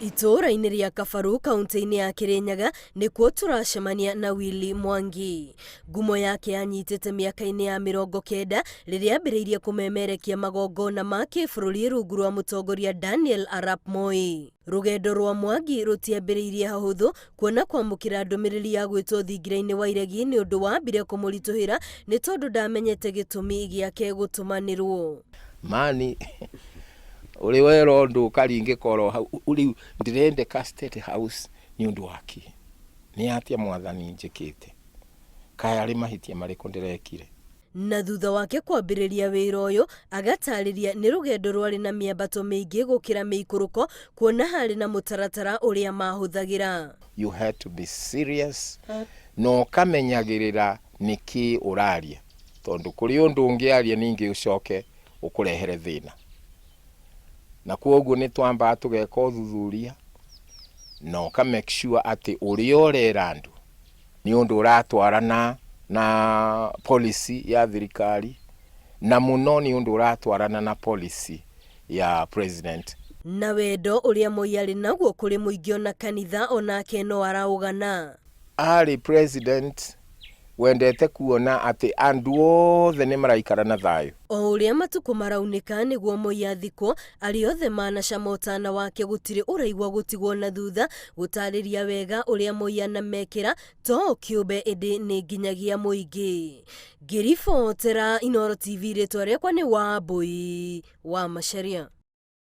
Itũũra-inĩ rĩa Kabaru kaunti-inĩ ya Kĩrĩnyaga nĩkuo tũracemania na Willy Mwangi. Ngumo yake yanyitĩte mĩaka-inĩ ya 90 rĩrĩa ambĩrĩirie kũmemerekia magongona ma kĩbũrũri rungu rwa mũtongoria Daniel Arap Moi. Rũgendo rwa Mwangi rũtiambĩrĩirie hahũthũ kuona kwamũkĩra ndũmĩrĩri ya gwĩtwo thingira-inĩ wa iregi nĩ ũndũ wambire kũmũritũhĩra nĩ tondũ ndamenyete gĩtũmi gĩake gũtũmanĩrwo. Mani ũrĩ wera ũndũ ũkaringĩka oro hau rĩu ndĩrendeka State House nĩ ũndũ wa kĩ? Nĩ atĩa Mwathani njĩkĩte? Kaĩ arĩ mahĩtia marĩkũ ndĩrekire? Na thutha wake kwambĩrĩria wĩra ũyũ, agatarĩria nĩ rũgendo rwarĩ na mĩambato mĩingĩ gũkĩra mĩikũrũko kuona harĩ na mũtaratara ũrĩa mahũthagĩra. You had to be serious na ũkamenyagĩrĩra nĩkĩ ũraria tondũ kũrĩ ũndũ ũngĩaria ningĩ ũcoke ũkũrehere thĩna. Na kwoguo nĩ twambaga tũgeka ũthuthuria na ũka make sure atĩ ũrĩa ũrera andũ nĩ ũndũ ũratwarana na policy ya thirikari na mũno nĩ ũndũ ũratwarana na policy ya president. Na wendo ũrĩa Moi arĩ naguo kũrĩ mũingĩ ona kanitha onake no araũgana. Arĩ president wendete kuona atĩ andũ othe nĩ maraikara na thayũ. O ũrĩa matukũ maraunĩka nĩguo Moi athikwo, arĩa othe manacama ũtana wake gũtirĩ ũraigua gũtigwo na thutha gũtarĩria wega ũrĩa Moi anamekĩra to o kĩũmbe ĩndĩ nĩ nginyagia mũingĩ. Ngĩribotera Inooro TV rĩtwa rĩakwa nĩ Wambui wa Macharia.